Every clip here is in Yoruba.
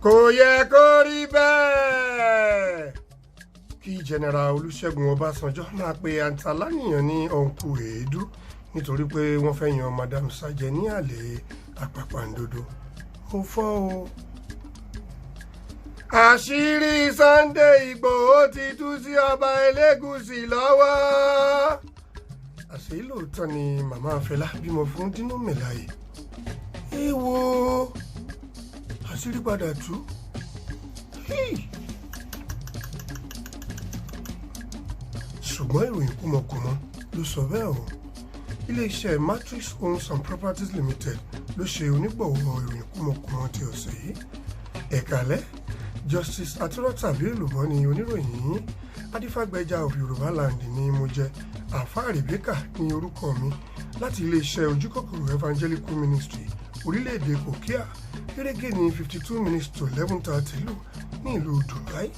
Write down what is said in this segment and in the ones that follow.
Kò yẹ kó rí bẹ́ẹ̀ kí General Olúṣẹ́gun Ọbásanjọ́ máa pe Àǹtàlánìyàn ní ọ̀nkù èédú nítorí pé wọ́n fẹ́ yan Madam Sajẹ ní àlè àpàpàǹdodo. Mo fọ́ o. Àṣírí Sunday Ìgbòho ti tú sí ọba Elégùṣì lọ́wọ́. Àṣé lóòótọ́ ni màmá Fẹlá bímọ fún Dino Melaye. Èèwọ̀, àṣírí padà tú. Ṣùgbọ́n ìròyìn kúmọkùmọ ló sọ bẹ́ẹ̀ o. Iléeṣẹ́ Matrix Homes and Properties Limited ló ṣe onígbọ̀wọ́ ìròyìn kúmọkùmọ ti ọ̀sẹ̀ yìí. Ẹ̀kálẹ́, Justice Atúrọ̀tàbí Èlùbọ́ ni oníròyìn yìí. Adífágbèjà of Yorùbá Land ni mo jẹ́. Àfáà Rebecca ní orúkọ mi láti iléeṣẹ́ Ojúkòkòrò Evangelical Ministry orílẹ̀-èdè Kòkíà. Gẹ́gẹ́ ní 11:52 lù ní ìlú Dubai.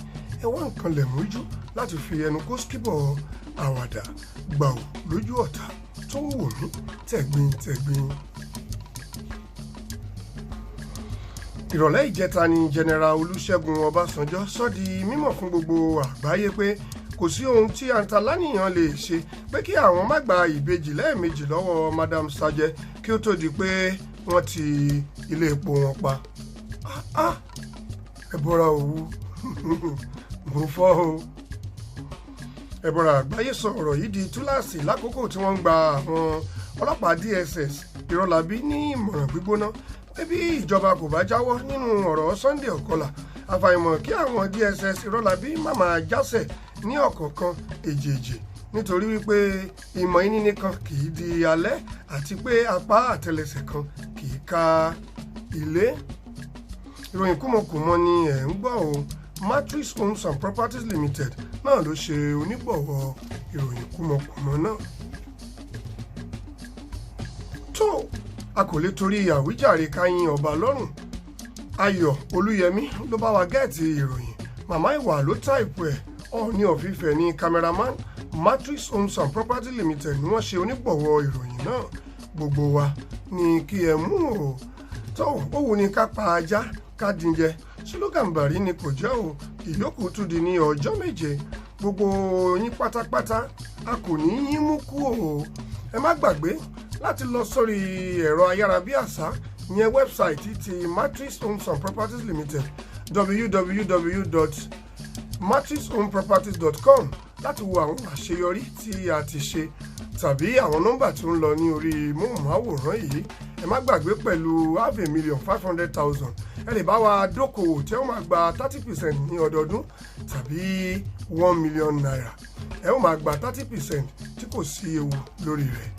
Ẹ wá nǹkan lẹ̀ mójú láti fi ẹnu kó skíbọ̀ àwàdà gbàù lójú ọ̀tá tó ń wò mí tẹ̀gbin tẹ̀gbin. Ìrọ̀lẹ́ ìjẹta ni General Olúṣẹ́gun Ọbásanjọ́ sọ di mímọ̀ fún gbogbo àgbáyé pé kò sí ohun tí Àǹtàlánìyàn lè ṣe pé kí àwọn má gba ìbejì lẹ́ẹ̀mejì lọ́wọ́ Madam Sajẹ kí ó tó di pé wọ́n ti ilé epo wọn pa. Ẹ bọ́ra òwú, mo fọ́ o. Ẹ̀bọ̀rà àgbáyé sọ ọ̀rọ̀ yìí di túláàsì lákòókò tí wọ́n ń gba àwọn ọlọ́pàá DSS Ìrọ̀lábí ní ìmọ̀ràn gbígbóná pé bí ìjọba kò bá jáwọ́ nínú ọ̀rọ̀ Sunday Ọ̀kọlà, àfàìmọ̀ kí àwọn DSS Ìrọ̀lábí má máa jásẹ̀ ní ọ̀kọ̀ọ̀kan èjèèjì, nítorí wípé ìmọ̀ iní nìkan kì í di alẹ́ àti pé apá àtẹlẹsẹ̀ kan kì í ka ilé. Ìròyìn kúmọkùmọ ni ẹ̀ ń gbọ́ o. Matrix Homes and Properties Limited náà ló ṣe onígbọ̀wọ́ ìròyìn kúmọkùmọ náà. Tó a kò lè torí àwíjàre káyín ọba lọ́rùn. Ayọ̀ Olúyẹmí ló bá wa gẹ́ẹ̀tì ìròyìn. Màmá ìwà ló táìpù ẹ̀. Ọọ̀ni ọ̀fífẹ́ ní cameraman. Matrix Homes and Properties Limited ni wọ́n ṣe onígbọ̀wọ́ ìròyìn náà. Gbogbo wa ni kí ẹ mú o. Tó ó wù ní ká pa ajá ká díjẹ ṣílógàmbàrí ni kò jẹ́ o. Ìyókù tún di ní ọjọ́ méje. Gbogbo yín pátápátá a kò ní yín mú kú o. Ẹ má gbàgbé láti lọ sórí ẹ̀rọ ayárabíàṣá ìyẹn wẹ́bsáìtì ti Matrix Homes and Properties Limited, www.matrixhomeproperties.com, láti wo àwọn àṣeyọrí tí a ti ṣe tàbí àwọn nọ́mbà tí ó ń lọ ní orí móhùnmáwòrán yìí. Ẹ má gbàgbé, pẹ̀lú 550,000, ẹ lè bá wa dókòwò tí ó máa gba 30% ní ọdọọdún, tàbí ₦1 million, ẹ ó máa gba 30% tí kò sí ewu lórí rẹ̀.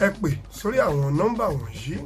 Ẹ pè sórí àwọn nọ́mbà wọ̀nyí.